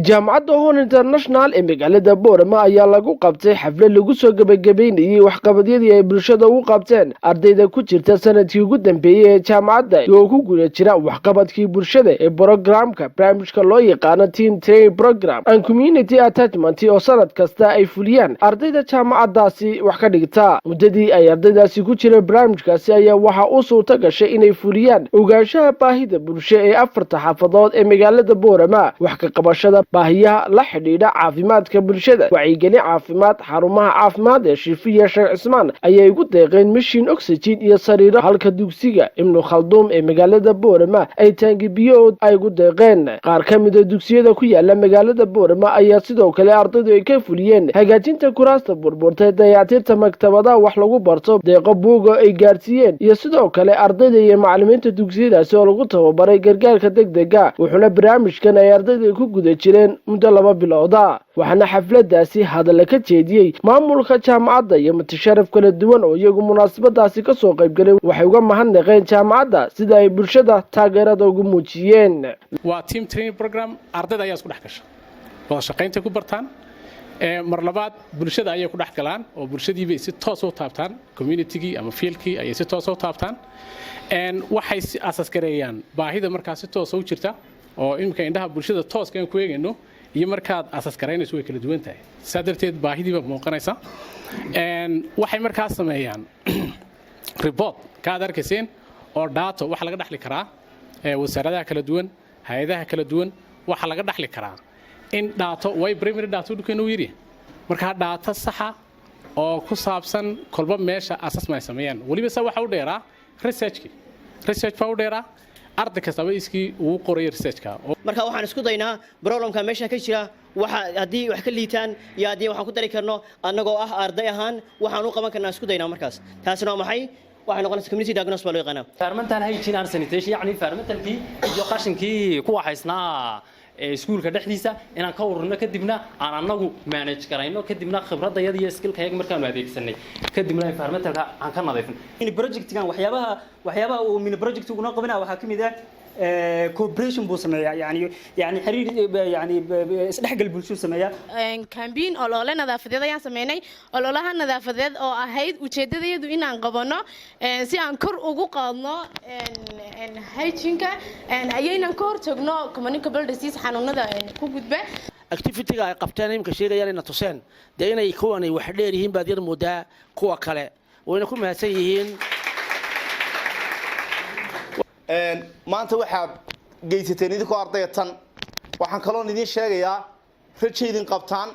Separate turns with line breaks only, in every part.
Jaamacadda Horn International ee magaalada Boorama ayaa lagu qabtay xaflad lagu soo gebagabeynayey waxqabadyadii ay bulshada ugu qabteen ardayda ku jirta sanadkii ugu dambeeyey ee jaamacadda oo ku guda jira waxqabadkii bulshada ee programka barnaamijka loo yaqaano Team Training Program and Community Attachment, oo sanad kasta ay fuliyaan ardayda jaamacaddaasi wax ka dhigta. Muddadii ay ardaydaasi ku jireen barnaamijkaasi ayaa waxaa u suurta gashay inay fuliyaan ogaanshaha baahida bulsho ee afarta xaafadood ee magaalada Boorama, wax ka qabashada baahiyaha la xidhiidha caafimaadka bulshada, wacyigelin caafimaad. Xarumaha caafimaad ee Shiifiya Sheekh Cismaan ayay ugu deeqeen mishiin oxygen iyo sariiro, halka dugsiga Ibnu Khalduum ee magaalada Boorama ay taangibiyood ay ugu deeqeen. Qaar ka mida dugsiyada ku yaala magaalada Boorama ayaa sidoo kale ardaydu ay ka fuliyeen hagaajinta kuraasta burburtay, dayactirta maktabadaha wax lagu barto, deeqo buuga ay gaarsiiyeen, iyo sidoo kale ardayda iyo macalimiinta dugsiyadaasi oo lagu tababaray gargaarka degdega. Wuxuuna barnaamijkan ay ardayda ku guda jireen muddo 2 bilooda. Waxaana xafladaasi hadalla ka jeediyey maamulka jaamacadda iyo mutasharaf kala duwan oo iyagu munaasabadaasi kasoo qaybgalay. Waxay uga mahadnaqeen jaamacadda sida ay bulshada taageerada ugu muujiyeen.
Waa team training program. Ardayda ayaa isku dhex gasha, wada shaqayntay ku bartaan. Mar labaad, bulshada ayay ku dhex galaan oo bulshadiibay si toos u taabtaan, communitygii ama fieldkii ayay si toos u taabtaan. Waxay si assess gareeyaan baahida markaa si toosa u jirta, oo iminka indhaha bulshada tooska aan ku eegayno iyo markaad assess garaynayso way kala duwan tahay. Saa darteed baahidiiba muuqanaysa. Waxay markaa sameeyaan report ka aad arkayseen oo data waxa laga dhexli karaa wasaaradaha kala duwan, hay-adaha kala duwan waxaa laga dhexli karaa in data way primary data dhulkeena u yaryahay. Markaa data saxa oo ku saabsan kolba meesha assessment ay sameeyaan. Weliba se waxa u dheeraa researchkii, research baa u dheeraa, arday kastaba iskii uu qoraya researchka.
Marka waxaan isku daynaa problemka meesha ka jira, waxa haddii wax ka liitaan iyo haddii waxaan ku dari karno, annagoo ah arday ahaan waxaan u qaban karnaa isku daynaa. Markaas taasina waa maxay? Waxay noqonaysaa community diagnosis baa loo yaqaanaa.
Environmental hygiene and sanitation, yacni environmentalkii iyo qashinkii ku waxaysnaa iskuulka dhexdiisa inaan ka ururno, kadibna aan annagu manage garayno, kadibna khibradayada iyo skillkayaga markaanu adeegsanay, kadibna environmentalka aan ka nadiifin.
Mini projectgan waxyaabaha uu mini project uguna qabanaya waxaa ka mid ah cooperation buu sameeyaa, yani xiriir, yani isdhexgal bulshuu sameeyaa.
Campaign, olole nadaafadeed ayaan sameynay. Ololaha nadaafadeed oo ahayd ujeedadeedu inaan qabano si aan kor ugu qaadno hygienka, ayaynan ka hortagno communicable disease, xanuunada ku gudba.
Activityga ay qabteen imika sheegayaan ina tuseen dee inay kuwani wax dheer yihiin baad yar moodaa kuwa kale, wayna ku mahadsan yihiin.
Maanta waxaad geysateen idinkoo ardaya tan. Waxaan kaloon idiin sheegayaa raja idin qabtaan,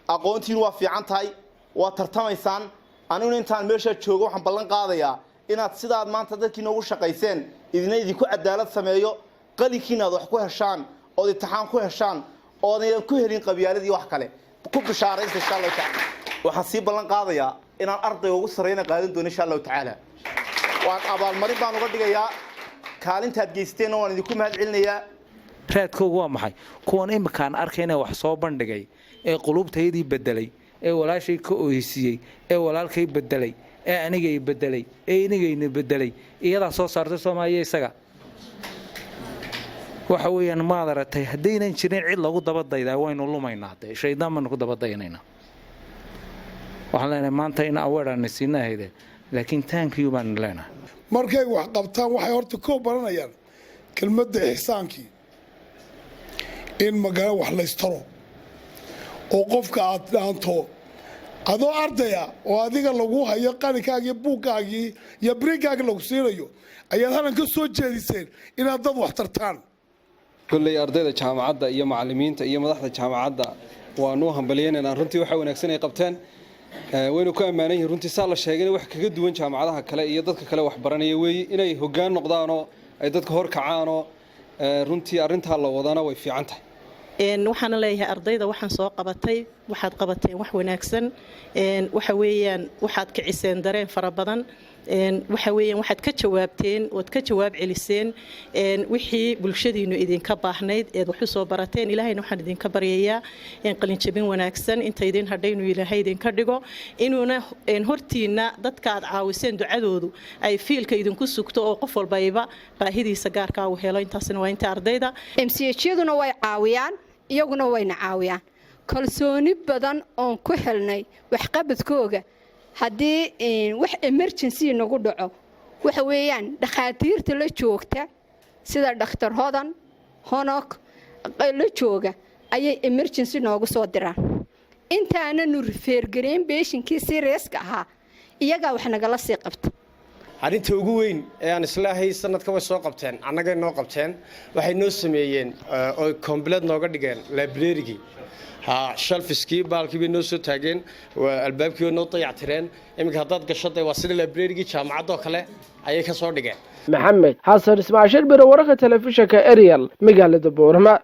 aqoontiin waa fiican tahay, waa tartamaysaan. Aniguna intaan meeshaa joogo waxaan ballan qaadayaa inaad sidaad maanta dadkii noogu shaqayseen idina idinku cadaalad sameeyo, qalinkiina aad wax ku heshaan ood imtixaan ku heshaan oodaydan ku helin qabyaaladii wax kale. Ku bishaaraysta, insha Allahu tacaala. Waxaan sii ballan qaadayaa inaan ardayga ugu sarreyna qaadan doono, insha Allahu tacaala. Waan abaalmarin baan uga dhigayaa kaalintaad geysteenna, waan idinku mahad celinayaa.
Raadkoogu waa maxay? Kuwan imikaaan arkayna wax soo bandhigay ee quluubtaydii bedelay, ee walaashay ka oysiiyey, ee walaalkay bedelay, ee anigay bedelay, ee inigayna bedelay, iyadaa soo saartay Soomaaliya. Isaga waxa weeyaan, maad aragtay, haddaynan jirin cid lagu dabadaydaa waynu lumaynaa, dee shaydaan baynu ku dabadaynaynaa. Waxaan leenahay maanta in aweerana siinahayde, laakiin thank you baanu leenahay.
Markay wax qabtaan waxay horta koo baranayaan kelmadda ixsaankii, in magaalo wax laystaro oo qofka aad dhaanto adoo ardaya oo adiga lagu hayo qalinkaagii, buuggaagii iyo berigaagii lagu siinayo, ayaad halan ka soo jeediseen inaad dad wax tartaan.
Kolley ardayda jaamacadda iyo macallimiinta iyo madaxda jaamacadda waanu hambaliyaynaynaa. Runtii waxa wanaagsan ay qabteen waynu ku ammaanan yihin. Runtii saa la sheegayna wax kaga duwan jaamacadaha kale iyo dadka kale wax baranaya weeye inay hoggaan noqdaanoo ay dadka hor kacaanoo runtii arrintaa la wadana way fiican tahay.
Waxaana leeyahay ardayda waxaan soo qabatay, waxaad qabateen wax wanaagsan. Waxa weeyaan waxaad kiciseen dareen fara badan. Waxa weeyaan waxaad ka jawaabteen ood ka jawaab celiseen wixii bulshadiinu idinka baahnayd eed wax u soo barateen. Ilaahayna waxaan idinka baryayaa qalinjabin wanaagsan inta idin hadhay inuu Ilaahay idinka dhigo, inuuna hortiina dadka aad caawiseen ducadoodu ay fiilka idinku sugto oo qof walbayba baahidiisa gaarkaa uu helo. Intaasna waa inta ardayda.
MCH-yaduna way caawiyaan. Iyaguna wayna caawiyaan. Kalsooni badan oon ku helnay waxqabadkooga. Haddii wax emergency nagu dhaco, waxa weeyaan dhakhaatiirta la joogta, sida Dhakhtar Hodan Honok la jooga, ayay emergency noogu soo diraan. Intaananu refer gareyn patientkii seriouska ahaa, iyagaa wax nagala sii qabta.
Arrinta ugu weyn ee aan isleehay sanadka way soo qabteen, annagay noo qabteen, waxay noo sameeyeen oo complete nooga dhigeen librarygii. Ha, shelfskii baalkii bay noo soo taageen, albaabkii way noo dayactireen. Iminka haddaad gasho, dee waa sida librarygii jaamacadoo kale ayay ka soo dhigeen.
Maxamed Xasan Ismaashiir Bire, wararka telefishinka Ariel, magaalada Boorama.